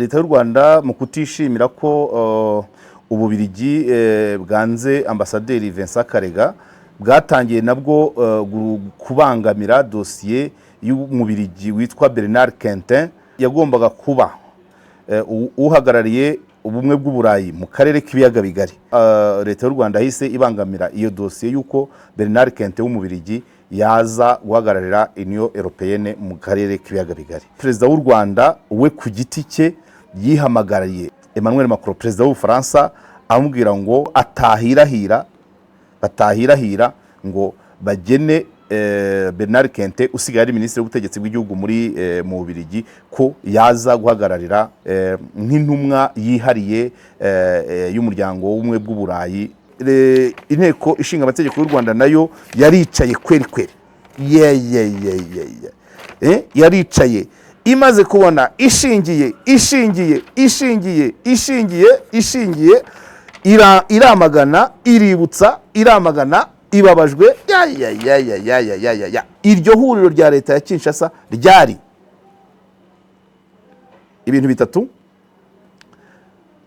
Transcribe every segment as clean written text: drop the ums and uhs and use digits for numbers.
Leta y'u Rwanda mu kutishimira ko Ububirigi bwanze ambasaderi Vincent Karega, bwatangiye nabwo kubangamira dosiye y'Umubirigi witwa Bernard Quintin, yagombaga kuba uhagarariye Ubumwe bw'Uburayi mu karere k'Ibiyaga Bigari. Leta y'u Rwanda yahise ibangamira iyo dosiye y'uko Bernard Quintin w'Umubirigi yaza guhagararira Union Européenne mu karere k'Ibiyaga Bigari. Perezida w'u Rwanda we ku giti cye yihamagariye Emmanuel Macron, perezida w'Ubufaransa, amubwira ngo atahirahira, batahirahira ngo bagene Bernard Quintin, usigaye ari minisitiri w'ubutegetsi bw'igihugu muri mu Bubiligi, ko yaza guhagararira nk'intumwa yihariye y'Umuryango w'Ubumwe bw'Uburayi. Inteko Ishinga Amategeko y'u Rwanda nayo yaricaye kweri kweri, ye ye ye ye ye, yaricaye imaze kubona ishingiye ishingiye ishingiye ishingiye ishingiye iramagana, iributsa, iramagana, ibabajwe ya ya ya ya ya ya ya ya ya. Iryo huriro rya leta ya Kinshasa ryari ibintu bitatu.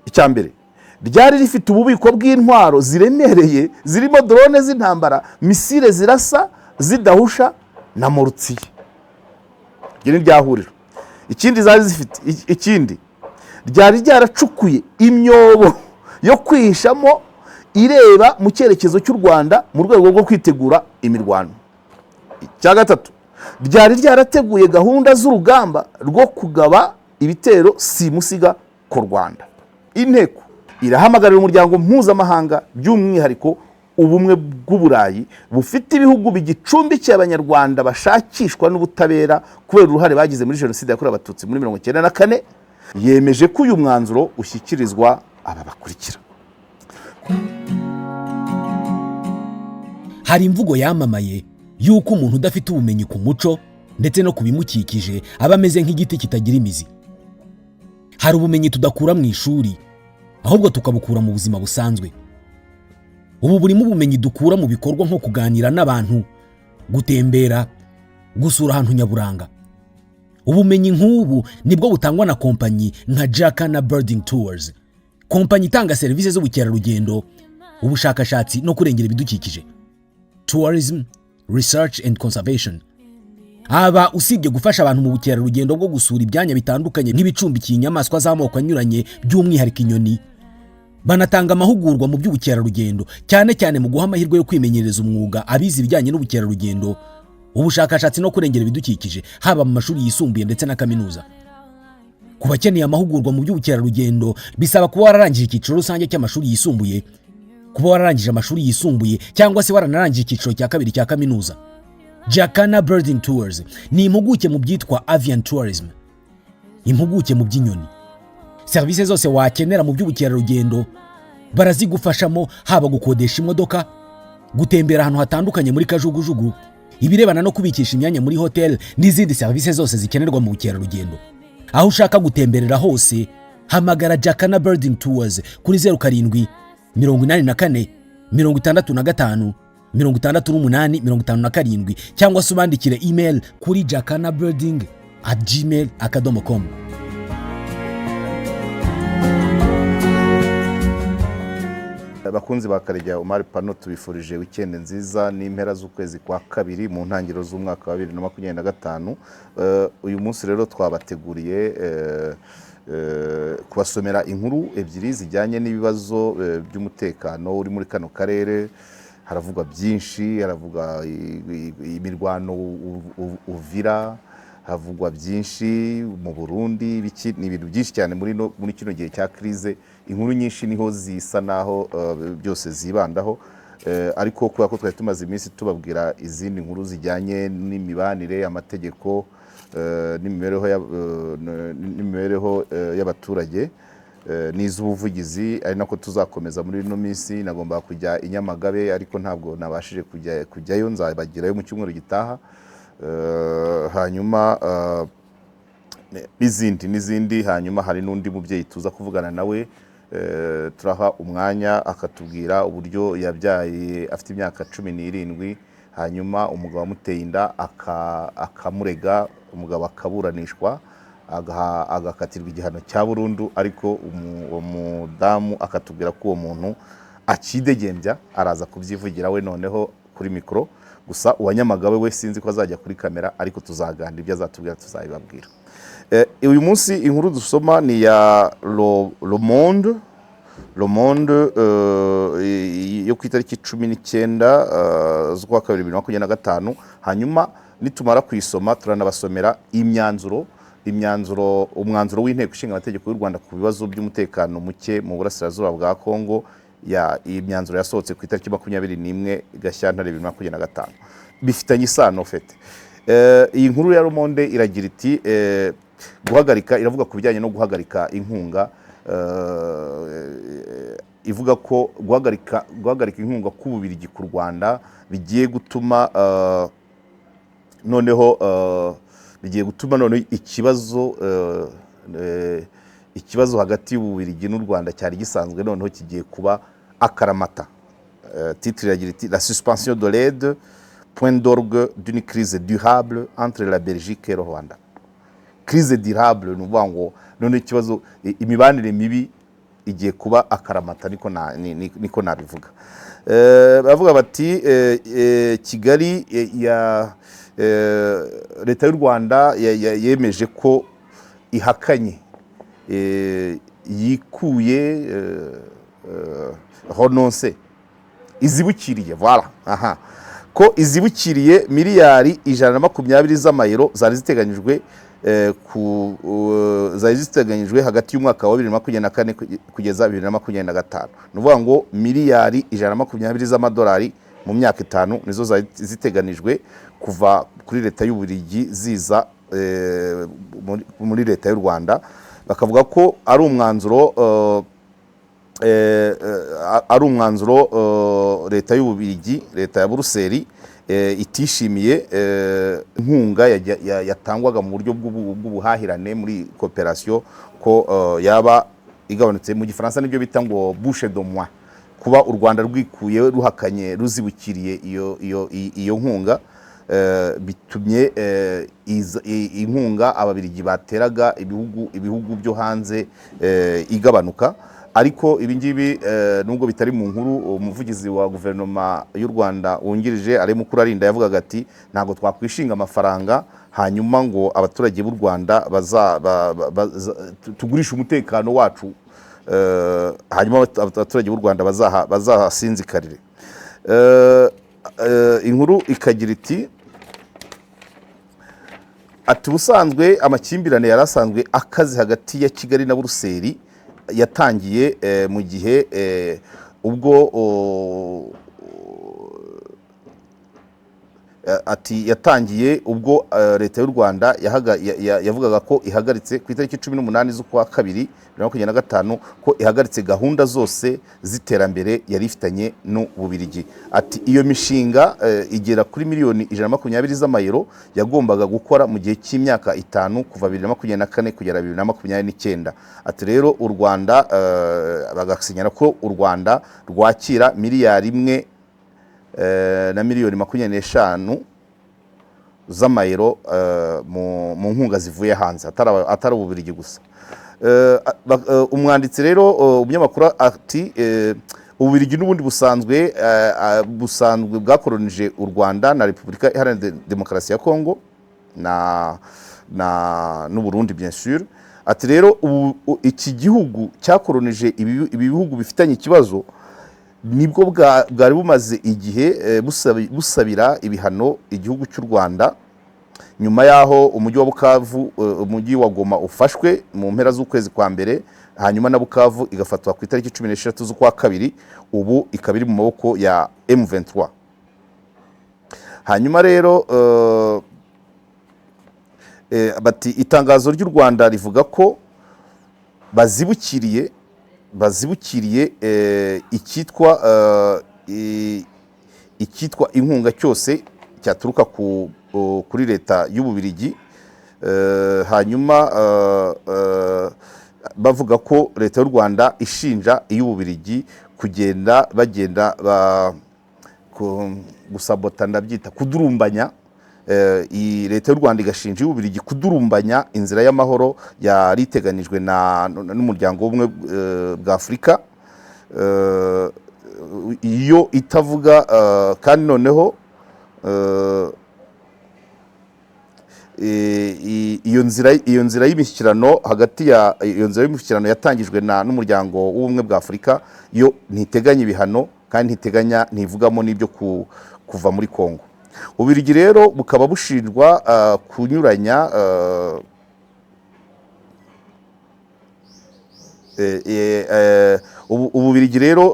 Icya mbere, ryari rifite ububiko bw'intwaro ziremereye, zirimo drone z'intambara, missile zirasa zidahusha na mortier. Iryo ni rya huriro. Ikindi zari zifite, ikindi ryari ryaracukuye imyobo yo kwihishamo ireba mu cyerekezo cy'u Rwanda mu rwego rwo kwitegura imirwano. Icya gatatu, ryari ryarateguye gahunda z'urugamba rwo kugaba ibitero simusiga ku Rwanda. Inteko irahamagarira umuryango mpuzamahanga, by'umwihariko Ubumwe bw'Uburayi bufite ibihugu bigicumbikiye Abanyarwanda bashakishwa n'ubutabera kubera uruhare bagize muri Jenoside yakorewe Abatutsi muri 94, yemeje ko uyu mwanzuro ushyikirizwa aba bakurikira. Hari imvugo yamamaye y'uko umuntu udafite ubumenyi ku muco ndetse no ku bimukikije aba ameze nk'igiti kitagira imizi. Hari ubumenyi tudakura mu ishuri, ahubwo tukabukura mu buzima busanzwe. Ubu burimo ubumenyi dukura mu bikorwa nko kuganira n'abantu, gutembera, gusura ahantu nyaburanga. Ubumenyi nk'ubu nibwo butangwa na kompanyi nka Jacana Birding Tours, kompanyi itanga serivisi z'ubukerarugendo, ubushakashatsi no kurengera ibidukikije, tourism, research and conservation. Aba usibye gufasha abantu mu bukerarugendo bwo gusura ibyanya bitandukanye nk'ibicumbikiye inyamaswa z'amoko anyuranye, by'umwihariko inyoni, banatanga amahugurwa mu by'ubukerarugendo, cyane cyane mu guha amahirwe yo kwimenyereza umwuga abize ibijyanye n'ubukerarugendo, ubushakashatsi no kurengera ibidukikije, haba mu mashuri yisumbuye ndetse na kaminuza. Ku bakeneye amahugurwa mu by'ubukerarugendo, bisaba kuba wararangije icyiciro rusange cy'amashuri yisumbuye, kuba wararangije amashuri yisumbuye cyangwa se waranarangije icyiciro cya kabiri cya kaminuza. Jacana Birding Tours ni impuguke mu byitwa avian tourism, impuguke mu by'inyoni. Serivisi zose wakenera mu by'ubukerarugendo barazigufashamo, haba gukodesha imodoka, gutembera ahantu hatandukanye muri kajugujugu, ibirebana no kubikisha imyanya muri hoteli n'izindi serivisi zose zikenerwa mu bukerarugendo. Aho ushaka gutemberera hose, hamagara Jacana Birding Tours kuri 0784 65 68 57, cyangwa se ubandikire email kuri jacanabirding@gmail.com. Abakunzi ba Karegeya Omar Pano, tubifurije weekend nziza n'impera z'ukwezi kwa kabiri mu ntangiriro z'umwaka wa 2025. Uyu munsi rero twabateguriye kubasomera inkuru ebyiri zijyanye n'ibibazo by'umutekano uri muri kano karere. Haravugwa byinshi, haravugwa imirwano Uvira, havugwa byinshi mu Burundi, biki, ni ibintu byinshi cyane muri no, muri kino gihe cya crise. Inkuru nyinshi niho zisa naho byose zibandaho. Ariko kubera ko twari tumaze iminsi tubabwira izindi nkuru zijyanye n'imibanire, amategeko, n'imibereho y'abaturage n'iz'ubuvugizi, ari nako tuzakomeza muri ino minsi. Nagomba kujya i Nyamagabe ariko ntabwo nabashije kujyayo, nzabagerayo mu cyumweru gitaha. Hanyuma n'izindi n'izindi. Hanyuma hari n'undi mubyeyi tuza kuvugana nawe, turaha umwanya akatubwira uburyo yabyaye afite imyaka 17, hanyuma umugabo amuteye inda akamurega, umugabo akaburanishwa. Agakatirwa igihano cya burundu, ariko uwo mudamu akatubwira ko uwo muntu akidegembya. Araza kubyivugira we noneho kuri mikoro. Gusa uwa Nyamagabe we sinzi ko azajya kuri kamera, ariko tuzaganira, ibyo azatubwira tuzabibabwira. Uyu munsi inkuru dusoma ni ya Le Monde, Le Monde yo ku itariki 19 z'ukwa kabiri 2025. Hanyuma nitumara kuyisoma turanabasomera imyanzuro umwanzuro w'Inteko Ishinga Amategeko y'u Rwanda ku bibazo by'umutekano muke mu burasirazuba bwa Kongo. Ya iyi myanzuro yasohotse ku itariki 21 Gashyantare 2025, bifitanye isano fete. Iyi nkuru ya Le Monde iragira iti guhagarika, iravuga ku bijyanye no guhagarika inkunga, ivuga ko guhagarika inkunga k'Ububirigi ku Rwanda bigiye gutuma noneho bigiye gutuma noneho ikibazo hagati y'Ububirigi n'u Rwanda cyari gisanzwe noneho kigiye kuba akaramata. Titre iragira iti: "La suspension de l'aide, point d'orgue d'une crise durable entre la Belgique et le Rwanda." Crise durable, ni ukuvuga ngo none ikibazo, imibanire mibi igiye kuba akaramata, niko niko nabivuga. Baravuga bati Kigali ya leta y'u Rwanda yemeje ko ihakanye, yikuye, renonce, izibukiriye, voilà, aha ko izibukiriye miliyari 120 z'amayero zari ziteganyijwe zari ziteganyijwe hagati y'umwaka wa 2024 kugeza 2025. Ni ukuvuga ngo miliyari 120 z'amadolari mu myaka 5 nizo zari ziteganijwe kuva kuri leta y'Ububiligi ziza muri leta y'u Rwanda. Bakavuga ko ari umwanzuro leta y'Ububiligi, leta ya Buruseli itishimiye, inkunga yatangwaga mu buryo bw'ubuhahirane muri coopération ko yaba igabanutse. Mu Gifaransa nibyo bita ngo bouchée de moins. Kuba u Rwanda rwikuye, ruhakanye, ruzibukiriye iyo nkunga, bitumye inkunga Ababiligi bateraga ibihugu byo hanze igabanuka. Ariko ibi ngibi, nubwo bitari mu nkuru, umuvugizi wa guverinoma y'u Rwanda wungirije ari Mukurarinda yavugaga ati: "Ntabwo twakwishinga amafaranga hanyuma ngo abaturage b'u Rwanda baza tugurishe umutekano wacu, hanyuma abaturage b'u Rwanda bazahasinzikarire." Inkuru ikagira iti, ati: "Ubusanzwe amakimbirane yari asanzwe akaze hagati ya Kigali na Buruseli yatangiye mu gihe ubwo ati yatangiye ubwo leta y'u Rwanda yavugaga ko ihagaritse ku itariki 18 z'ukwa kabiri 2025, ko ihagaritse gahunda zose z'iterambere yari ifitanye n'Ububirigi." Ati iyo mishinga igera kuri miliyoni 120 z'amayero yagombaga gukora mu gihe cy'imyaka 5 kuva 2024 kugera 2029. Ati rero u Rwanda bagasinyana ko u Rwanda rwakira miliyari 1 na miliyoni 25 z'amayero mu nkunga zivuye hanze, atari Ububirigi gusa. Umwanditsi rero, umunyamakuru ati Ububirigi n'ubundi busanzwe bwakoronije u Rwanda na Repubulika Iharanira Demokarasi ya Kongo na n'u Burundi, bien sûr. Ati rero ubu iki gihugu cyakoronije ibi bihugu bifitanye ikibazo nibwo bwari bumaze igihe busabira ibihano igihugu cy'u Rwanda nyuma y'aho umujyi wa Bukavu, umujyi wa Goma ufashwe mu mpera z'ukwezi kwa mbere, hanyuma na Bukavu igafatwa ku itariki 16 z'ukwa kabiri, ubu ikaba iri mu maboko ya M23. Hanyuma rero bati itangazo ry'u Rwanda rivuga ko bazibukiriye icyitwa inkunga cyose cyaturuka kuri leta y'Ububirigi. Hanyuma bavuga ko leta y'u Rwanda ishinja iy'Ububirigi kugenda bagenda gusabota, ndabyita kudurumbanya. Iyi leta y'u Rwanda igashinja iy'Ububiligi kudurumbanya inzira y'amahoro yari iteganijwe n'umuryango w'ubumwe bwa Afurika. Iyo itavuga kandi noneho iyo nzira y'imishyikirano hagati ya iyo nzira y'imishyikirano yatangijwe n'umuryango w'ubumwe bwa Afurika, yo ntiteganya ibihano kandi ntiteganya, ntivugamo n'ibyo kuva muri Kongo. Ububiligi rero bukaba bushinjwa kunyuranya Ububirigi rero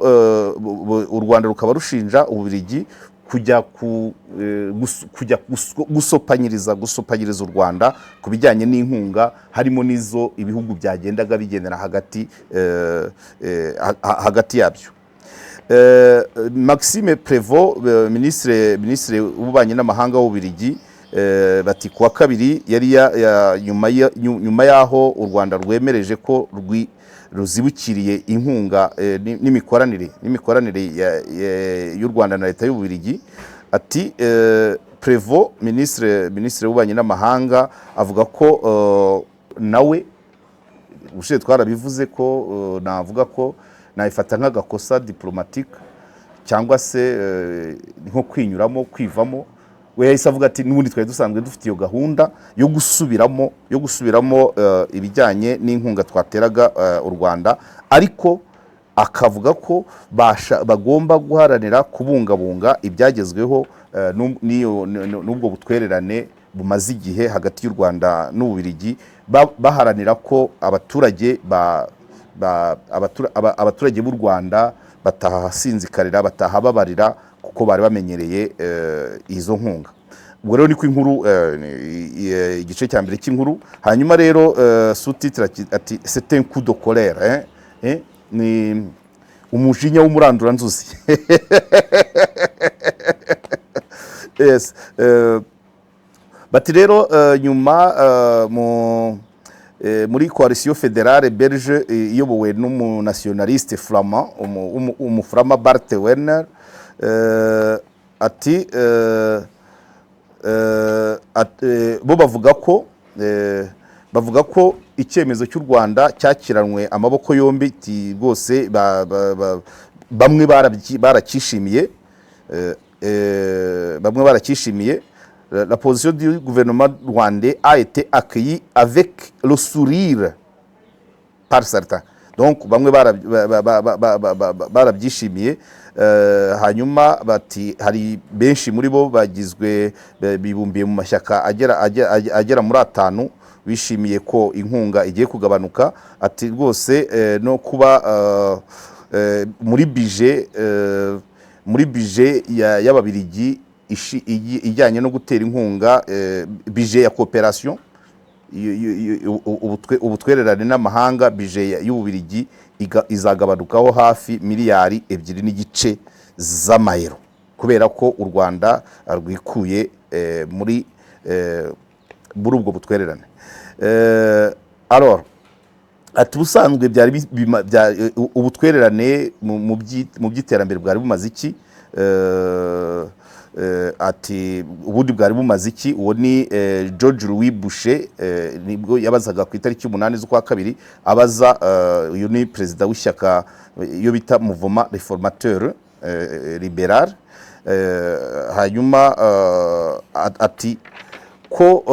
u Rwanda rukaba rushinja Ububirigi kujya gusopanyiriza u Rwanda ku bijyanye n'inkunga, harimo n'izo ibihugu byagendaga bigenera hagati yabyo. Maxime Prévost, ministre w'ububanyi n'amahanga w'Ububiligi, bati kuwa kabiri yari nyuma y'aho u Rwanda rwemereje ko ruzibukiriye inkunga n'imikoranire y'u Rwanda na leta y'Ububiligi. Ati Prévost, ministre w'ububanyi n'amahanga, avuga ko nawe ubushize twarabivuze ko navuga ko nabifata nk'agakosa diplomatique cyangwa se nko kwinyuramo, kwivamo. We yahise avuga ati n'ubundi twari dusanzwe dufite iyo gahunda yo gusubiramo ibijyanye n'inkunga twateraga u Rwanda, ariko akavuga ko bagomba guharanira kubungabunga ibyagezweho n'ubwo butwererane bumaze igihe hagati y'u Rwanda n'Ububiligi, baharanira ko abaturage b'u Rwanda batahasinzikarira, batahababarira, kuko bari bamenyereye izo nkunga. Ubwo rero niko inkuru igice cya mbere cy'inkuru. Hanyuma rero sous-titre ati: "C'est un coup de colère", hein? Ni umujinya w'umuranduranzuzi. Yes. Bati rero nyuma muri coalition fédérale belge iyobowe n'umunationaliste flamand, umuframa Bart Werner, ati bo bavuga ko icyemezo cy'u Rwanda cyakiranwe amaboko yombi. Ti rwose bamwe baracyishimiye, bamwe baracyishimiye. La position du gouvernement rwandais a été accueillie avec le sourire par certains. Donc bamwe barabyishimiye. Hanyuma bati hari benshi muri bo bagizwe bibumbiye mu mashyaka agera muri atanu bishimiye ko inkunga igiye kugabanuka. Ati rwose no kuba muri budget y'Ababirigi ijyanye no gutera inkunga, budget ya coopération, ubutwererane n'amahanga, budget y'Ububirigi izagabanukaho hafi miliyari 2.5 z'amayero kubera ko u Rwanda rwikuye muri ubwo butwererane. Alors ati ubusanzwe byari ubutwererane mu by'iterambere bwari bumaze iki? Ati ubundi bwari bumaze iki? Uwo ni George Louis Boucher, nibwo yabazaga ku itariki 8 z'ukwa kabiri, abaza uyu ni perezida w'ishyaka iyo bita Mouvement Réformateur Libéral. Hanyuma ati ko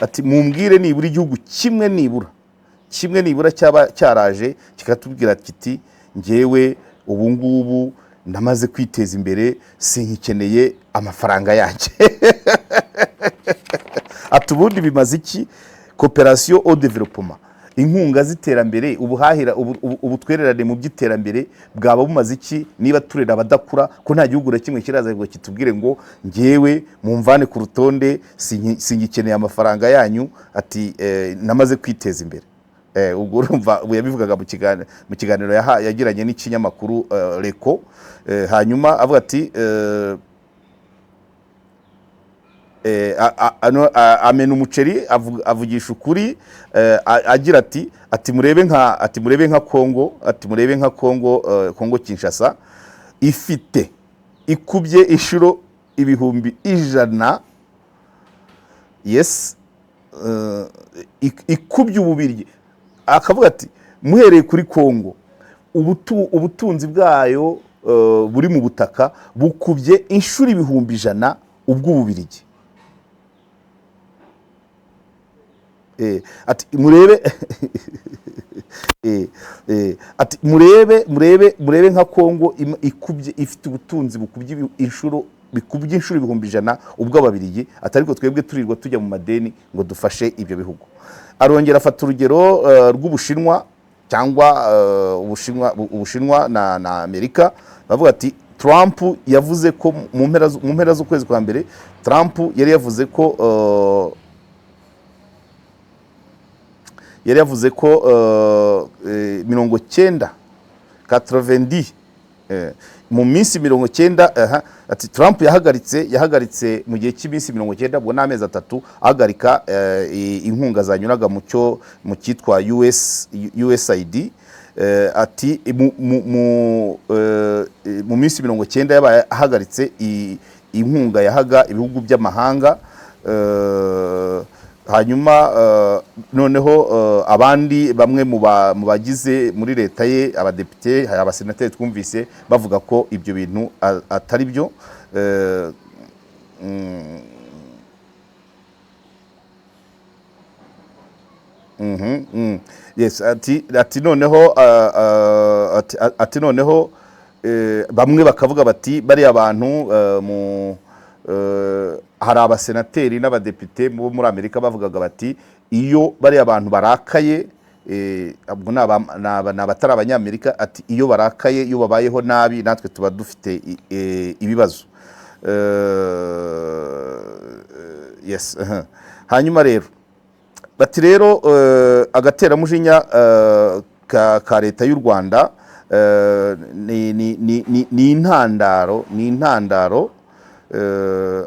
ati mumbwire nibura igihugu kimwe, nibura kimwe, nibura cyaba cyaraje kikatubwira kiti ngewe ubu ngubu namaze kwiteza imbere, sinkikeneye amafaranga yanjye. Ati ubundi bimaze iki coopération au développement, inkunga z'iterambere, ubuhahira, ubutwererane mu by'iterambere bwaba bumaze iki niba turera abadakura, ko nta gihugu na kimwe kiraza ngo kitubwire ngo ngewe mumvane ku rutonde, singikeneye amafaranga yanyu, ati namaze kwiteza imbere. Ubwo urumva ubu yabivugaga mu kiganiro yagiranye n'ikinyamakuru L'Echo. Hanyuma avuga ati amena umuceri, avugisha ukuri, agira ati murebe nka Kongo, ati murebe nka Kongo, Kongo Kinshasa. Ifite ikubye inshuro 100,000, yes, ikubye Ububirigi. Akavuga ati muhereye kuri Kongo, ubutunzi bwayo buri mu butaka bukubye inshuro 100,000 ubw'Ububirigi. Ati murebe, ati murebe, murebe, murebe nka Kongo ikubye, ifite ubutunzi bukubye inshuro, bikubye inshuro 100,000 ubw'Ababirigi. Ati ariko twebwe turirwa tujya mu madeni ngo dufashe ibyo bihugu. Arongera afata urugero rw'Ubushinwa cyangwa Ubushinwa na Amerika. Bavuga ati Trump yavuze ko mu mpera z'ukwezi kwa mbere, Trump yari yavuze ko 90, 90, mu minsi 90. Aha, ati Trump yahagaritse mu gihe cy'iminsi 90, ubwo n'amezi 3, ahagarika inkunga zanyuraga mu cyitwa USAID. Ati mu minsi 90 yabaye ahagaritse inkunga yahaga ibihugu by'amahanga. Hanyuma noneho abandi bamwe mu bagize muri leta ye, abadepite, hari abasenateri twumvise bavuga ko ibyo bintu atari byo. Yes, ati noneho bamwe bakavuga bati bariya bantu, mu hari abasenateri n'abadepite bo muri Amerika bavugaga bati iyo bariya bantu barakaye, ubwo ni abatari Abanyamerika, ati iyo barakaye, iyo babayeho nabi, natwe tuba dufite ibibazo. Yes, aha. Hanyuma rero bati rero agateramujinya ka leta y'u Rwanda ni intandaro,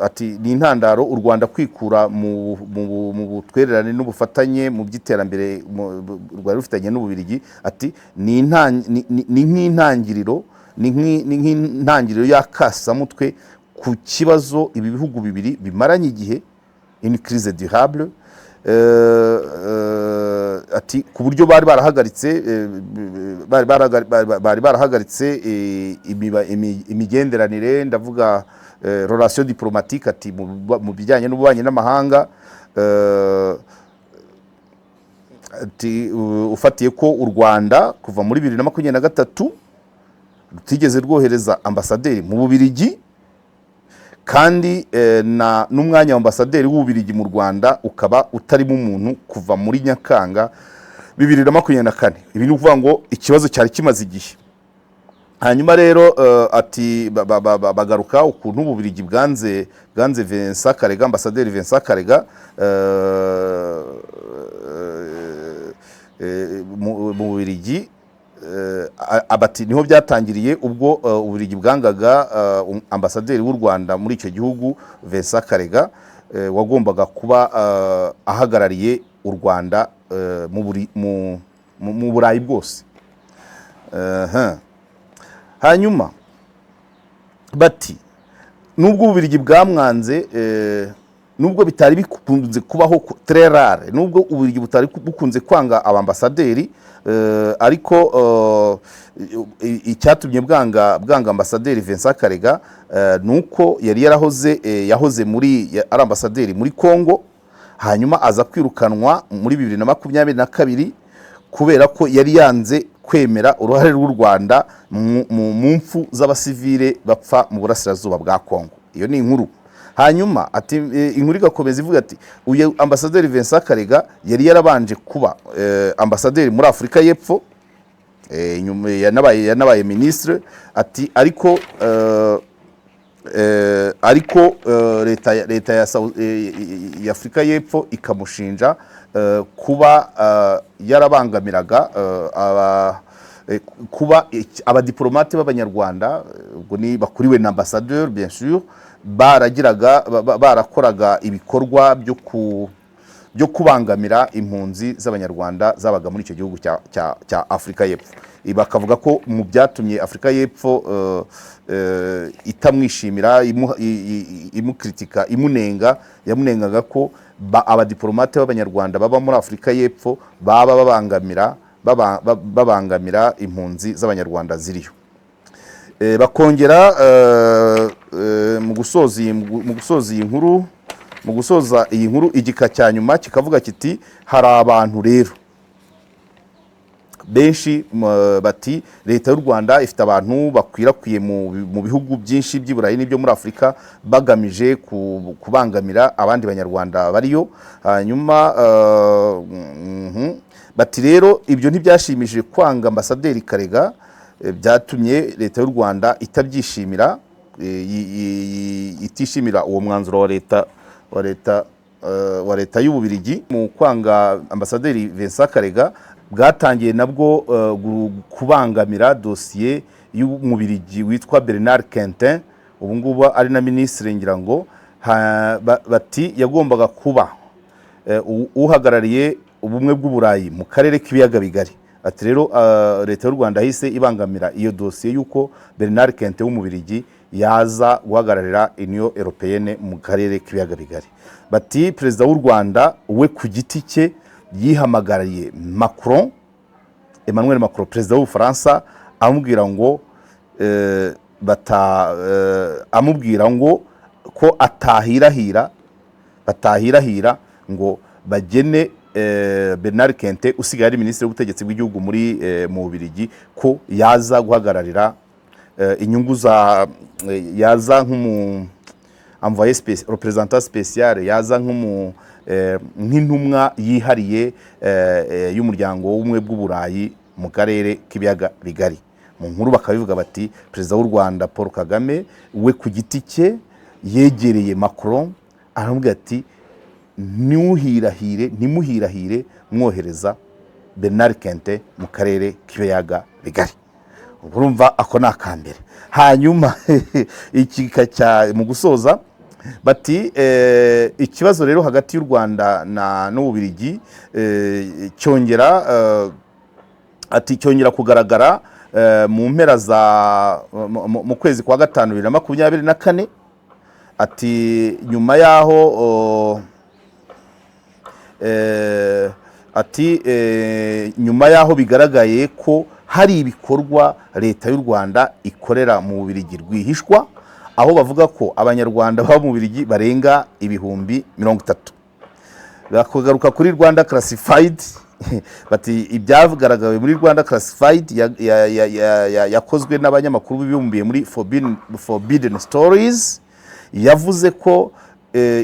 ati ni intandaro u Rwanda kwikura mu butwererane n'ubufatanye mu by'iterambere rwari rufitanye n'Ububirigi. Ati ni nk'intangiriro y'akasamutwe ku kibazo ibi bihugu bibiri bimaranye igihe, une crise durable. Ati ku buryo bari barahagaritse imigenderanire, ndavuga relation diplomatique, ati mu bijyanye n'ububanyi n'amahanga. Ati ufatiye ko u Rwanda kuva muri 2023 rutigeze rwohereza ambasaderi mu Bubirigi, kandi na n'umwanya wa ambasaderi w'Ububirigi mu Rwanda ukaba utarimo umuntu kuva muri Nyakanga 2024. Ibi ni ukuvuga ngo ikibazo cyari kimaze igihe. Hanyuma rero ati bagaruka ukuntu Ububirigi bwanze Vincent Karega, ambasaderi Vincent Karega, mu Bubirigi. Abati niho byatangiriye ubwo Ububirigi bwangaga ambasaderi w'u Rwanda muri icyo gihugu, Vincent Karega, wagombaga kuba ahagarariye u Rwanda mu Burayi bwose. Hanyuma bati nubwo Ububirigi bwamwanze, nubwo bitari bikunze kubaho, très rare, nubwo Ububirigi butari bukunze kwanga abambasaderi, ariko icyatumye bwanga ambasaderi Vincent Karega nuko yari yarahoze, yahoze muri ari ambasaderi muri Congo, hanyuma aza kwirukanwa muri 2022 kubera ko yari yanze kwemera uruhare rw'u Rwanda mu mfu z'abasivile bapfa mu burasirazuba bwa Congo. Iyo ni inkuru. Hanyuma ati inkuru igakomeza ivuga ati uyu ambasaderi Vincent Karega yari yarabanje kuba ambasaderi muri Afurika y'Epfo, nyuma yanabaye ministre. Ati ariko leta ya Afurika y'Epfo ikamushinja kuba yarabangamiraga kuba abadiplomate b'Abanyarwanda, ubwo ni bakuriwe na ambassadeur bien sûr, baragiraga barakoraga ibikorwa byo ku byo kubangamira impunzi z'Abanyarwanda zabaga muri icyo gihugu cya Afurika y'Epfo. Bakavuga ko mu byatumye Afurika y'Epfo itamwishimira, imukritika, imunenga, yamunengaga ko abadiplomate b'Abanyarwanda baba muri Afurika y'Epfo baba babangamira impunzi z'Abanyarwanda ziriyo. Bakongera mu gusoza iyi nkuru, igika cya nyuma kikavuga kiti: hari abantu rero benshi bati leta y'u Rwanda ifite abantu bakwirakwiye mu bihugu byinshi by'i Burayi n'ibyo muri Afurika, bagamije kubangamira abandi Banyarwanda bariyo. Hanyuma bati rero ibyo ntibyashimishije. Kwanga ambasaderi Karega byatumye leta y'u Rwanda itabyishimira, itishimira uwo mwanzuro wa leta y'Ububirigi mu kwanga ambasaderi Vincent Karega. Bwatangiye nabwo kubangamira dosiye y'Umubirigi witwa Bernard Quintin, ubu ngubu ari na minisitiri ngira ngo. Bati yagombaga kuba uhagarariye Ubumwe bw'Uburayi mu karere k'Ibiyaga Bigari. Ati rero leta y'u Rwanda yahise ibangamira iyo dosiye y'uko Bernard Quintin w'Umubirigi yaza guhagararira Union Européenne mu karere k'Ibiyaga Bigari. Bati perezida w'u Rwanda we ku giti cye yihamagariye Macron, Emmanuel Macron, perezida w'Ubufaransa, amubwira ngo amubwira ngo ko batahirahira ngo bagene Bernard Quintin, usigaye ari minisitiri w'ubutegetsi bw'igihugu mu Bubiligi, ko yaza guhagararira inyungu za yaza nk'umu envoyé spécial, représentant spécial, yaza nk'intumwa yihariye y'Umuryango w'Ubumwe bw'Uburayi mu karere k'Ibiyaga Bigari. Mu nkuru bakabivuga bati perezida w'u Rwanda Paul Kagame we ku giti cye yegereye Macron, aramubwira ati: "Ntimuhirahire, ntimuhirahire mwohereza Bernard Quintin mu karere k'Ibiyaga Bigari." Ubwo urumva ako ni akambere. Hanyuma ikika cya mu gusoza bati ikibazo rero hagati y'u Rwanda na n'Ububirigi cyongera ati cyongera kugaragara mu mpera za mu kwezi kwa gatanu 2024. Ati nyuma y'aho ati nyuma y'aho bigaragaye ko hari ibikorwa leta y'u Rwanda ikorera mu Bubiligi rwihishwa, aho bavuga ko Abanyarwanda baba mu Bubiligi barenga 30,000. Bakagaruka kuri Rwanda Classified, bati ibyagaragawe muri Rwanda Classified yakozwe n'abanyamakuru bibumbiye muri Forbidden Stories, yavuze ko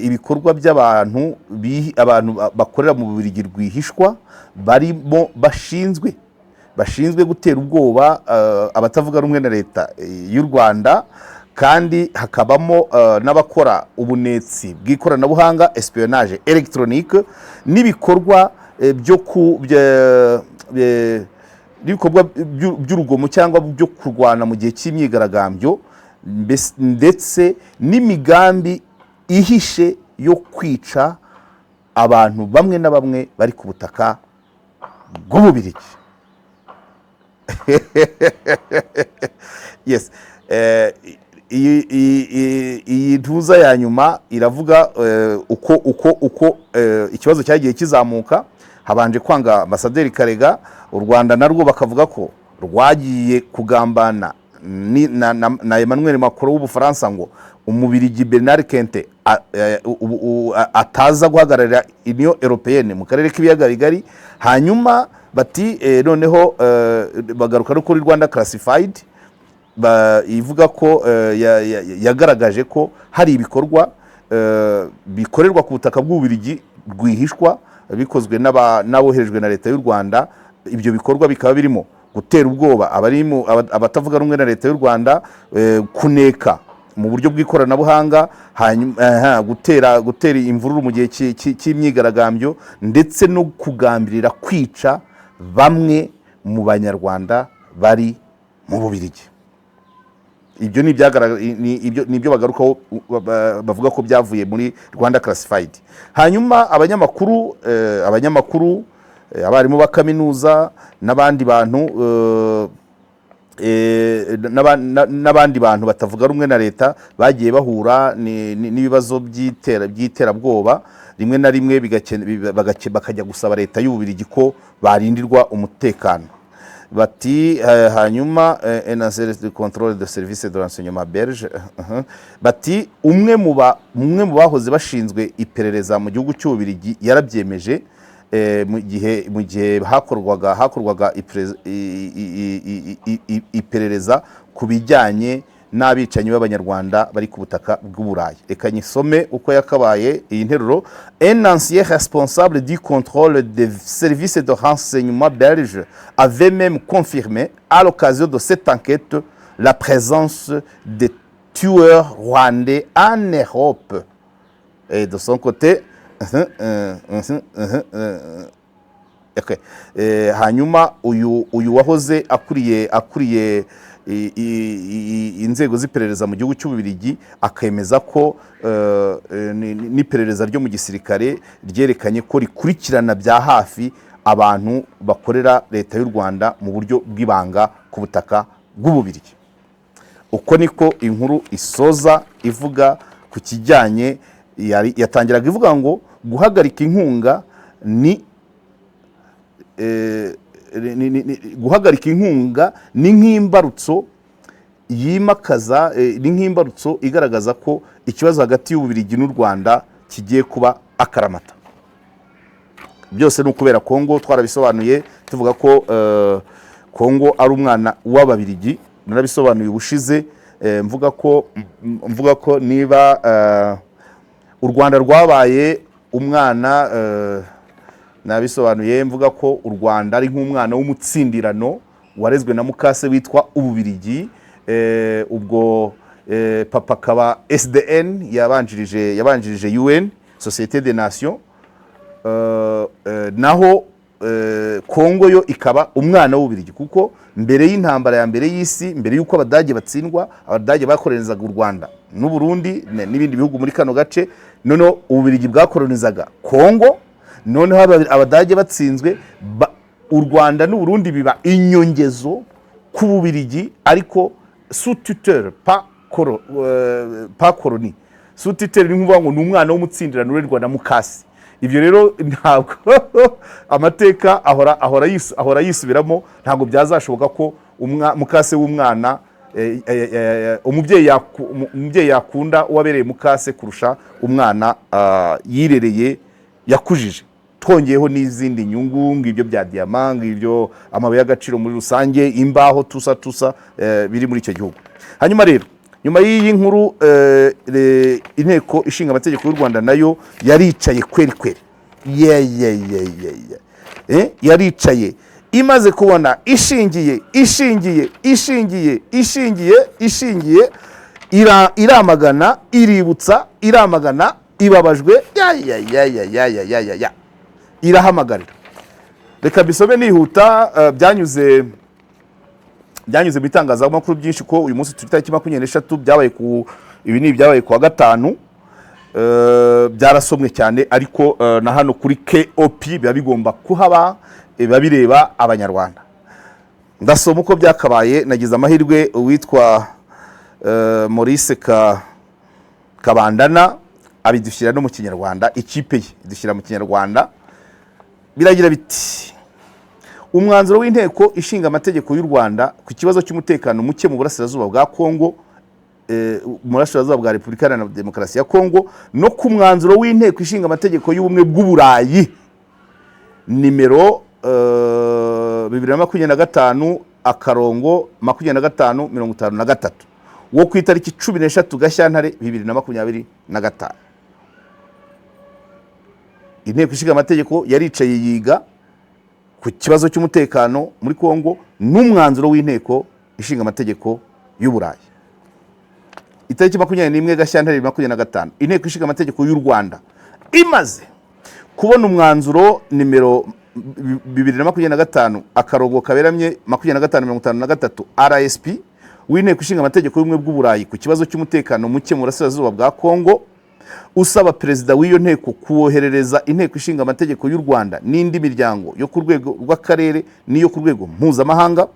ibikorwa by'abantu abantu bakorera mu Bubiligi rwihishwa, barimo bashinzwe gutera ubwoba abatavuga rumwe na leta y'u Rwanda, kandi hakabamo n'abakora ubunetsi bw'ikoranabuhanga, espionnage électronique, n'ibikorwa byo ku n'ibikorwa by'urugomo cyangwa byo kurwana mu gihe cy'imyigaragambyo, ndetse n'imigambi ihishe yo kwica abantu bamwe na bamwe bari ku butaka bw'Ububirigi. Yes, iyi ntuza ya nyuma iravuga uko ikibazo cyagiye kizamuka. Habanje kwanga ambasaderi Karega, u Rwanda narwo bakavuga ko rwagiye kugambana na Emmanuel Macron w'Ubufaransa ngo Umubirigi Bernard Quintin ataza guhagararira Union Européenne mu karere k'Ibiyaga Bigari. Hanyuma bati noneho bagaruka no kuri Rwanda Classified, ivuga ko yagaragaje ko hari ibikorwa bikorerwa ku butaka bw'Ububirigi rwihishwa, bikozwe n'aboherejwe na leta y'u Rwanda. Ibyo bikorwa bikaba birimo gutera ubwoba abatavuga rumwe na leta y'u Rwanda, kuneka mu buryo bw'ikoranabuhanga, hanyuma gutera imvururu mu gihe cy'imyigaragambyo, ndetse no kugambirira kwica bamwe mu Banyarwanda bari mu Bubirigi. Ibyo ni ibyo bagarukaho, bavuga ko byavuye muri Rwanda Classified. Hanyuma abanyamakuru, abarimu ba kaminuza n'abandi bantu n'abandi bantu batavuga rumwe na leta bagiye bahura n'ibibazo by'iterabwoba, rimwe na rimwe bakajya gusaba leta y'Ububirigi ko barindirwa umutekano. Bati hanyuma un ancien de contrôle de service de renseignement belge, bati umwe mu bahoze bashinzwe iperereza mu gihugu cy'Ububirigi yarabyemeje mu gihe hakorwaga iperereza ku bijyanye n'abicanyi b'Abanyarwanda bari ku butaka bw'Uburayi. Reka nyisome uko yakabaye iyi nteruro: "Un ancien responsable du contrôle des services de renseignement belge avait même confirmé à l'occasion de cette enquête la présence de tueurs rwandais en Europe." Et de son côté, okay. Hanyuma uyu wahoze akuriye inzego z'iperereza mu gihugu cy'Ububirigi akemeza ko n'iperereza ryo mu gisirikare ryerekanye ko rikurikirana bya hafi abantu bakorera leta y'u Rwanda mu buryo bw'ibanga ku butaka bw'Ububirigi. Uko niko inkuru isoza ivuga ku kijyanye yatangiraga ivuga ngo guhagarika inkunga ni guhagarika inkunga ni nk'imbarutso yimakaza, ni nk'imbarutso igaragaza ko ikibazo hagati y'Ububirigi n'u Rwanda kigiye kuba akaramata. Byose ni ukubera Kongo. Twarabisobanuye tuvuga ko Kongo ari umwana w'Ababirigi. Narabisobanuye ubushize, mvuga ko niba u Rwanda rwabaye umwana, nabisobanuye mvuga ko u Rwanda ari nk'umwana w'umutsindirano warezwe na mukase witwa Ububirigi. Ubwo papa akaba SDN yabanjirije UN, Société des Nations. Naho Kongo yo ikaba umwana w'Ububirigi, kuko mbere y'intambara ya mbere y'isi, mbere y'uko Abadage batsindwa, Abadage bakoronizaga u Rwanda n'Uburundi n'ibindi bihugu muri kano gace. Noneho Ububirigi bwakoronizaga Kongo. Noneho Abadage batsinzwe, u Rwanda n'Uburundi biba inyongezo ku Bubirigi, ariko sous tutelle, pas colonie. Sous tutelle ni nkuvuga ngo ni umwana w'umutsindirano urerwa na mukasi. Ibyo rero ntabwo, amateka ahora yisubiramo. Ntabwo byazashoboka ko mukase w'umwana, umubyeyi yakunda uwabereye mukase kurusha umwana yirereye, yakujije. Twongeyeho n'izindi nyungu, ngibyo bya diyama, ngibyo amabuye y'agaciro muri rusange, imbaho, tusa tusa, biri muri icyo gihugu. Hanyuma rero nyuma y'iyi nkuru, Inteko Ishinga Amategeko y'u Rwanda nayo yaricaye kweri kweri, ye ye ye ye ye. Yaricaye imaze kubona ishingiye iramagana, iributsa, iramagana, ibabajwe, ya ya ya ya ya ya ya ya ya, irahamagarira. Reka mbisome nihuta. Byanyuze mu bitangazamakuru byinshi ko uyu munsi turi tariki 23. Byabaye ku ibi ni ibyabaye ku wa gatanu. Byarasomwe cyane, ariko na hano kuri KOP biba bigomba kuhaba, biba bireba Abanyarwanda. Ndasoma uko byakabaye. Nagize amahirwe, uwitwa Maurice Kabandana abidushyira no mu Kinyarwanda, ikipe ye idushyira mu Kinyarwanda. Biragira biti: "Umwanzuro w'Inteko Ishinga Amategeko y'u Rwanda ku kibazo cy'umutekano muke mu burasirazuba bwa Kongo, mu burasirazuba bwa Repubulika Iharanira Demokarasi ya Kongo, no ku mwanzuro w'Inteko Ishinga Amategeko y'Ubumwe bw'Uburayi nimero 2025-2553 wo ku itariki 13 Gashyantare 2025." Inteko Ishinga Amategeko yaricaye yiga ku kibazo cy'umutekano muri Kongo n'umwanzuro w'Inteko Ishinga Amategeko y'Uburayi. Itariki 21 Gashyantare 2025, Inteko Ishinga Amategeko y'u Rwanda imaze kubona umwanzuro nimero 2025-2553 RSP. w'Inteko Ishinga Amategeko y'Ubumwe bw'Uburayi ku kibazo cy'umutekano muke mu burasirazuba bwa Kongo, usaba perezida w'iyo nteko kuwoherereza Inteko Ishinga Amategeko y'u Rwanda n'indi miryango yo ku rwego rw'akarere n'iyo ku rwego mpuzamahanga,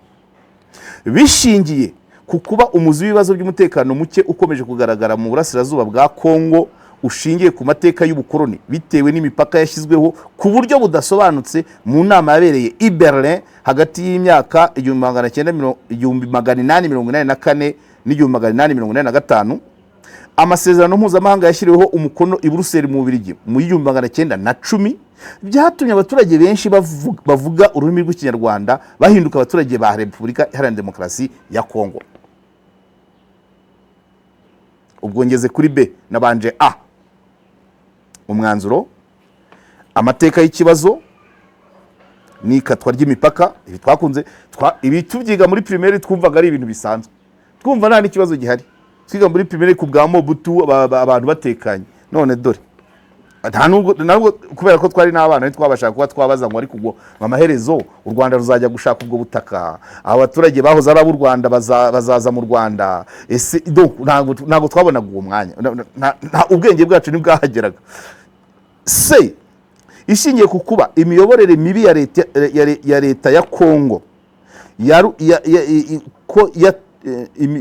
bishingiye ku kuba umuzi w'ibibazo by'umutekano muke ukomeje kugaragara mu burasirazuba bwa Kongo ushingiye ku mateka y'ubukoloni, bitewe n'imipaka yashyizweho ku buryo budasobanutse mu nama yabereye i Berlin hagati y'imyaka 1884 n'1885, amasezerano mpuzamahanga yashyiriweho umukono i Buruseli mu Bubiligi mu 1910, byatumye abaturage benshi bavuga ururimi rw'Ikinyarwanda bahinduka abaturage ba Repubulika Iharanira Demokarasi ya Kongo. Ubwo ngeze kuri B, nabanje A, umwanzuro, amateka y'ikibazo n'ikatwa ry'imipaka. Ibi twakunze ibi tubyiga muri primaire, twumvaga ari ibintu bisanzwe, twumva nta n'ikibazo gihari. Twiga muri primaire ku bwa Mobutu, abantu batekanye. None dore nta nubwo, kubera ko twari n'abana, ntitwabasha kuba twabaza ngo ariko ubwo amaherezo u Rwanda ruzajya gushaka ubwo butaka, abo baturage bahoze ari ab'u Rwanda bazaza mu Rwanda ese? Donc ntabwo twabonaga uwo mwanya, ubwenge bwacu ntibwahageraga. Se ishingiye ku kuba imiyoborere mibi ya leta ya Kongo ya, ko ya,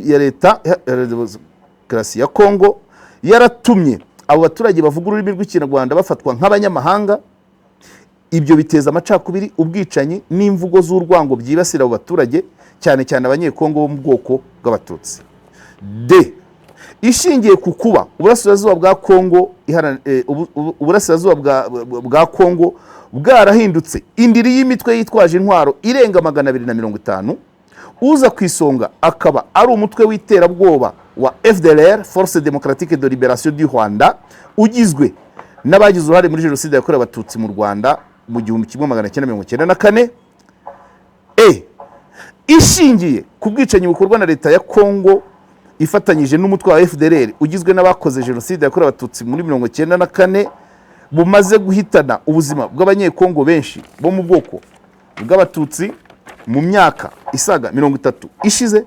ya leta ya demokarasi ya Kongo yaratumye abo baturage bavuga ururimi rw'Ikinyarwanda bafatwa nk'abanyamahanga, ibyo biteza amacakubiri, ubwicanyi n'imvugo z'urwango byibasira abo baturage, cyane cyane Abanyekongo bo mu bwoko bw'Abatutsi. D, ishingiye ku kuba uburasirazuba bwa Kongo uburasirazuba bwa Kongo bwarahindutse indiri y'imitwe yitwaje intwaro irenga 250, uza ku isonga akaba ari umutwe w'iterabwoba wa FDLR, Force Démocratique de Libération du Rwanda, ugizwe n'abagize uruhare muri jenoside yakorewe Abatutsi mu Rwanda mu 1994. E, ishingiye ku bwicanyi bukorwa na leta ya Kongo ifatanyije n'umutwe wa FDLR ugizwe n'abakoze jenoside yakorewe Abatutsi muri 94, bumaze guhitana ubuzima bw'Abanyekongo benshi bo mu bwoko bw'Abatutsi mu myaka isaga 30 ishize,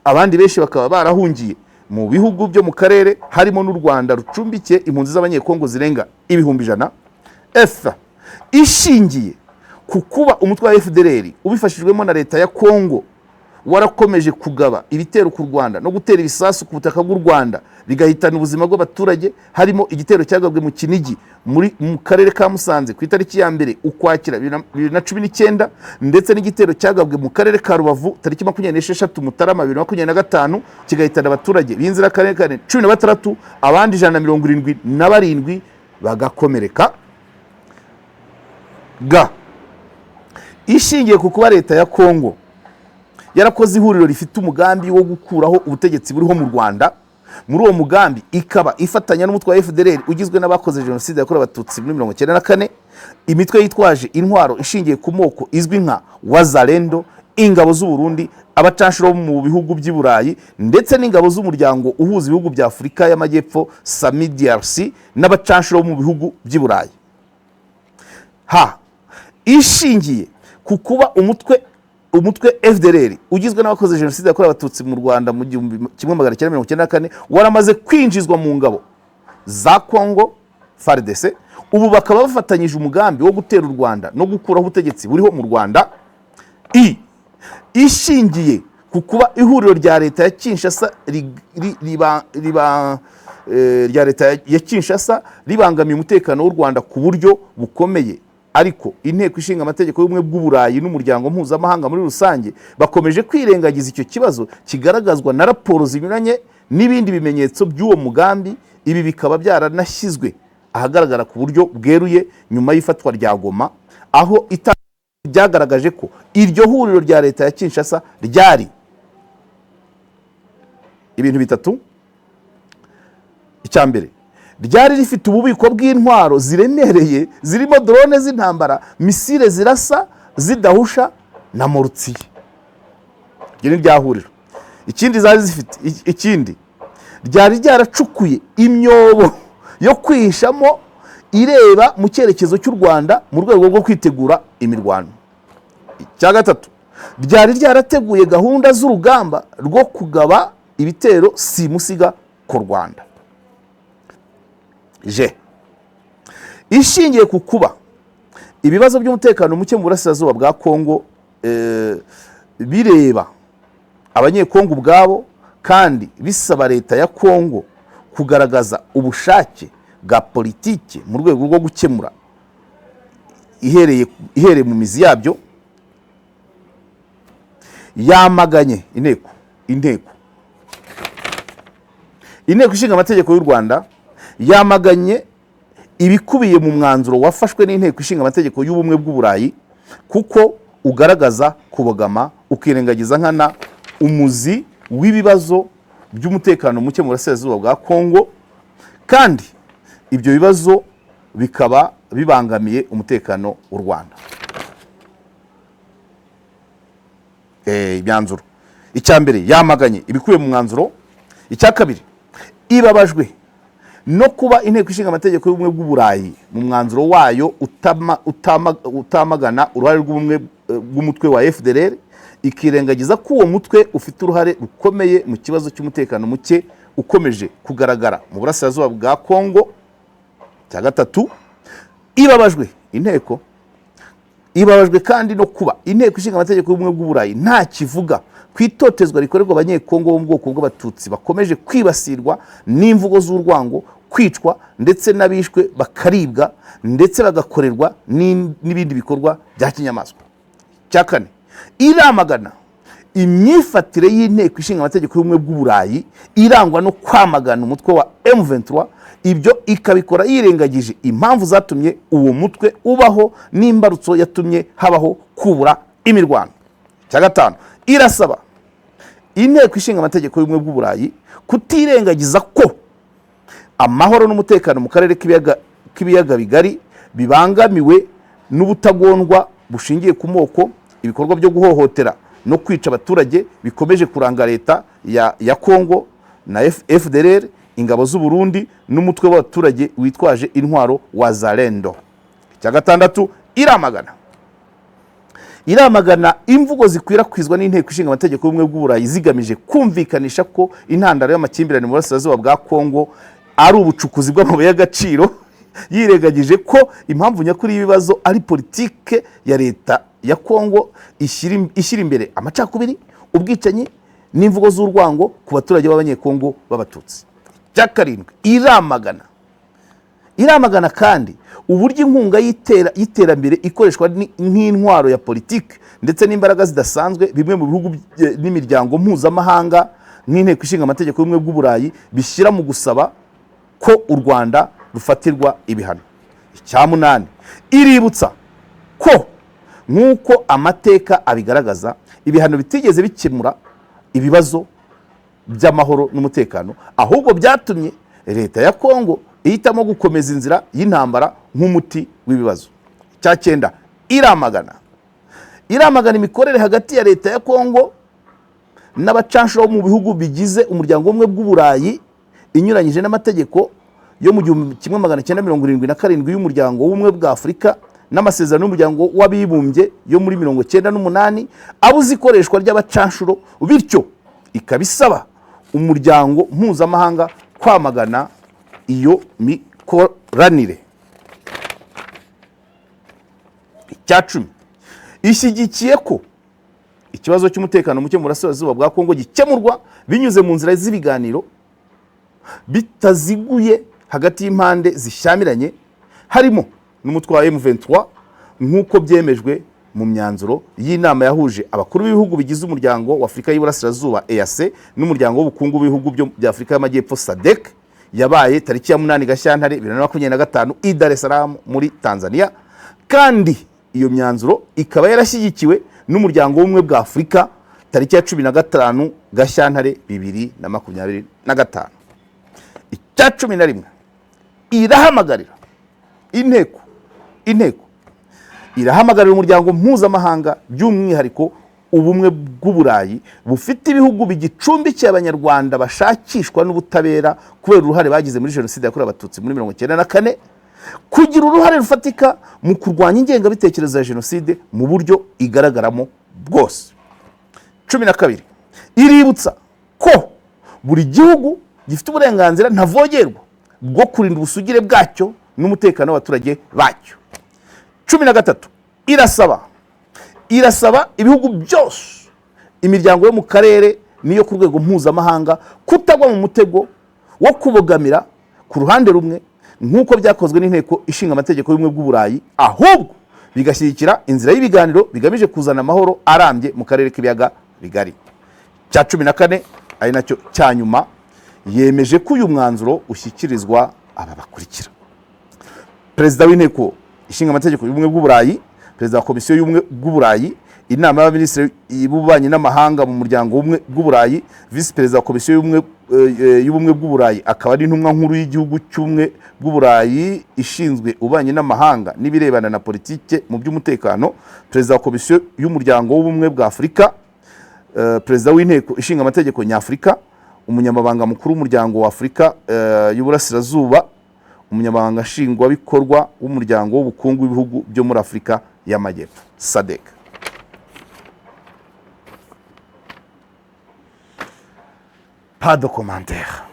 abandi benshi bakaba barahungiye mu bihugu byo mu karere, harimo n'u Rwanda rucumbikiye impunzi z'Abanyekongo zirenga 100,000. F, ishingiye ku kuba umutwe wa FDLR ubifashijwemo na leta ya Kongo warakomeje kugaba ibitero ku Rwanda no gutera ibisasu ku butaka bw'u Rwanda, bigahitana ubuzima bw'abaturage, harimo igitero cyagabwe mu Kinigi mu karere ka Musanze ku itariki ya 1 Ukwakira 2019, ndetse n'igitero cyagabwe mu karere ka Rubavu tariki 26 Mutarama 2025, kigahitana abaturage b'inzirakarengane 16, abandi 177 bagakomereka. G, ishingiye ku kuba leta ya Kongo yarakoze ihuriro rifite umugambi wo gukuraho ubutegetsi buriho mu Rwanda, muri uwo mugambi ikaba ifatanya n'umutwe wa FDLR ugizwe n'abakoze jenoside yakorewe Abatutsi muri 94, imitwe yitwaje intwaro ishingiye ku moko izwi nka Wazalendo, ingabo z'u Burundi, abacanshuro bo mu bihugu by'i Burayi, ndetse n'ingabo z'umuryango uhuza ibihugu bya Afurika y'Amajyepfo SAMIDRC, n'abacanshuro bo mu bihugu by'i Burayi. H, ishingiye ku kuba umutwe FDLR ugizwe n'abakoze jenoside yakorewe Abatutsi mu Rwanda mu 1994 waramaze kwinjizwa mu ngabo za Congo FARDC, ubu bakaba bafatanyije umugambi wo gutera u Rwanda no gukuraho ubutegetsi buriho mu Rwanda. I, ishingiye ku kuba ihuriro rya leta ya Kinshasa rya leta ya Kinshasa ribangamiye umutekano w'u Rwanda ku buryo bukomeye, ariko Inteko Ishinga Amategeko y'Ubumwe bw'Uburayi n'umuryango mpuzamahanga muri rusange bakomeje kwirengagiza icyo kibazo kigaragazwa na raporo zinyuranye n'ibindi bimenyetso by'uwo mugambi, ibi bikaba byaranashyizwe ahagaragara ku buryo bweruye nyuma y'ifatwa rya Goma, aho byagaragaje ko iryo huriro rya leta ya Kinshasa ryari ibintu bitatu. Icya mbere, ryari rifite ububiko bw'intwaro ziremereye zirimo drone z'intambara, misile zirasa zidahusha na mortier. Iryo ni rya huriro. Ikindi zari zifite, ikindi ryari ryaracukuye imyobo yo kwihishamo ireba mu cyerekezo cy'u Rwanda mu rwego rwo kwitegura imirwano. Icya gatatu, Ryari ryarateguye gahunda z'urugamba rwo kugaba ibitero simusiga ku Rwanda. Je ishingiye ku kuba ibibazo by'umutekano muke mu burasirazuba bwa Kongo bireba Abanyekongo ubwabo, kandi bisaba leta ya Kongo kugaragaza ubushake bwa politiki mu rwego rwo gukemura ihereye mu mizi yabyo. Yamaganye inteko Ishinga Amategeko y'u Rwanda yamaganye ibikubiye mu mwanzuro wafashwe n'Inteko Ishinga Amategeko y'Ubumwe bw'Uburayi, kuko ugaragaza kubogama, ukirengagiza nkana umuzi w'ibibazo by'umutekano muke mu burasirazuba bwa Kongo, kandi ibyo bibazo bikaba bibangamiye umutekano w'u Rwanda. Imyanzuro: icya mbere, yamaganye ibikubiye mu mwanzuro. Icya kabiri, ibabajwe no kuba Inteko Ishinga Amategeko y'Ubumwe bw'Uburayi mu mwanzuro wayo utamagana uruhare rw'ubumwe bw'umutwe wa FDLR, ikirengagiza ko uwo mutwe ufite uruhare rukomeye mu kibazo cy'umutekano muke ukomeje kugaragara mu burasirazuba bwa Kongo. Cya gatatu, ibabajwe inteko ibabajwe kandi no kuba Inteko Ishinga Amategeko y'Ubumwe bw'Uburayi nta kivuga ku itotezwa rikorerwa Abanyekongo bo mu bwoko bw'Abatutsi, bakomeje kwibasirwa n'imvugo z'urwango, kwicwa, ndetse n'abishwe bakaribwa, ndetse bagakorerwa n'ibindi bikorwa bya kinyamaswa. Cya kane, iramagana imyifatire y'Inteko Ishinga Amategeko y'Ubumwe bw'Uburayi irangwa no kwamagana umutwe wa M23, ibyo ikabikora yirengagije impamvu zatumye uwo mutwe ubaho n'imbarutso yatumye habaho kubura imirwano. Cya gatanu, irasaba Inteko Ishinga Amategeko y'Ubumwe bw'Uburayi kutirengagiza ko amahoro n'umutekano mu karere k'Ibiyaga Bigari bibangamiwe n'ubutagondwa bushingiye ku moko, ibikorwa byo guhohotera no kwica abaturage bikomeje kuranga leta ya Kongo na FDLR, ingabo z'u Burundi n'umutwe w'abaturage witwaje intwaro wa Zalendo. Icya gatandatu, iramagana imvugo zikwirakwizwa n'Inteko Ishinga Amategeko y'Ubumwe bw'Uburayi zigamije kumvikanisha ko intandaro y'amakimbirane mu burasirazuba bwa Kongo ari ubucukuzi bw'amabuye y'agaciro, yirengagije ko impamvu nyakuri y'ibibazo ari politike ya leta ya Kongo ishyira imbere amacakubiri, ubwicanyi n'imvugo z'urwango ku baturage b'Abanyekongo b'Abatutsi. Icya karindwi, iramagana kandi uburyo inkunga y'iterambere ikoreshwa nk'intwaro ya politiki, ndetse n'imbaraga zidasanzwe bimwe mu bihugu n'imiryango mpuzamahanga nk'Inteko Ishinga Amategeko y'Ubumwe bw'Uburayi bishyira mu gusaba ko u Rwanda rufatirwa ibihano. Icya munani, iributsa ko nk'uko amateka abigaragaza, ibihano bitigeze bikemura ibibazo by'amahoro n'umutekano, ahubwo byatumye leta ya Kongo ihitamo gukomeza inzira y'intambara nk'umuti w'ibibazo. Icya cyenda, iramagana imikorere hagati ya leta ya Kongo n'abacanshuro bo mu bihugu bigize Umuryango w'Ubumwe bw'Uburayi inyuranyije n'amategeko yo mu 1977 y'Umuryango w'Ubumwe bwa Afurika n'amasezerano y'Umuryango w'Abibumbye yo muri 98 abuza ikoreshwa ry'abacanshuro, bityo ikaba isaba umuryango mpuzamahanga kwamagana iyo mikoranire. Icya 10, ishyigikiye ko ikibazo cy'umutekano muke mu burasirazuba bwa Kongo gikemurwa binyuze mu nzira z'ibiganiro bitaziguye hagati y'impande zishyamiranye, harimo n'umutwe wa M23, nk'uko byemejwe mu myanzuro y'inama yahuje abakuru b'ibihugu bigize Umuryango wa Afurika y'Iburasirazuba, EAC, n'Umuryango w'Ubukungu bw'Ibihugu bya Afurika y'Amajyepfo, SADC, yabaye tariki ya 8 Gashyantare 2025 i Dar es Salaam muri Tanzania, kandi iyo myanzuro ikaba yarashyigikiwe n'Umuryango w'Ubumwe bwa Afurika tariki ya 15 Gashyantare 2025. Icya 11, irahamagarira inteko irahamagarira umuryango mpuzamahanga, by'umwihariko Ubumwe bw'Uburayi bufite ibihugu bigicumbikiye Abanyarwanda bashakishwa n'ubutabera kubera uruhare bagize muri Jenoside yakorewe Abatutsi muri 94, kugira uruhare rufatika mu kurwanya ingengabitekerezo ya jenoside mu buryo igaragaramo bwose. 12, iributsa ko buri gihugu gifite uburenganzira ntavogerwa bwo kurinda ubusugire bwacyo n'umutekano w'abaturage bacyo. 13, irasaba ibihugu byose, imiryango yo mu karere n'iyo ku rwego mpuzamahanga, kutagwa mu mutego wo kubogamira ku ruhande rumwe nk'uko byakozwe n'Inteko Ishinga Amategeko y'Ubumwe bw'Uburayi, ahubwo bigashyigikira inzira y'ibiganiro bigamije kuzana amahoro arambye mu karere k'Ibiyaga Bigari. Cya 14, ari nacyo cya nyuma, yemeje ko uyu mwanzuro ushyikirizwa aba bakurikira: Perezida w'Inteko Ishinga Amategeko y'Ubumwe bw'Uburayi, Perezida wa Komisiyo y'Ubumwe bw'Uburayi, Inama y'Abaminisitiri b'Ububanyi n'Amahanga mu Muryango w'Ubumwe bw'Uburayi, Visi Perezida wa Komisiyo y'Ubumwe bw'Uburayi akaba ari intumwa nkuru y'igihugu cy'Ubumwe bw'Uburayi ishinzwe ububanyi n'amahanga n'ibirebana na politike mu by'umutekano, Perezida wa Komisiyo y'Umuryango w'Ubumwe bwa Afurika, Perezida w'Inteko Ishinga Amategeko Nyafurika, Umunyamabanga Mukuru w'Umuryango wa Afurika y'Uburasirazuba, Umunyamabanga Nshingwabikorwa w'Umuryango w'Ubukungu w'Ibihugu byo muri Afurika y'Amajyepfo, SADC. Pas de commentaire.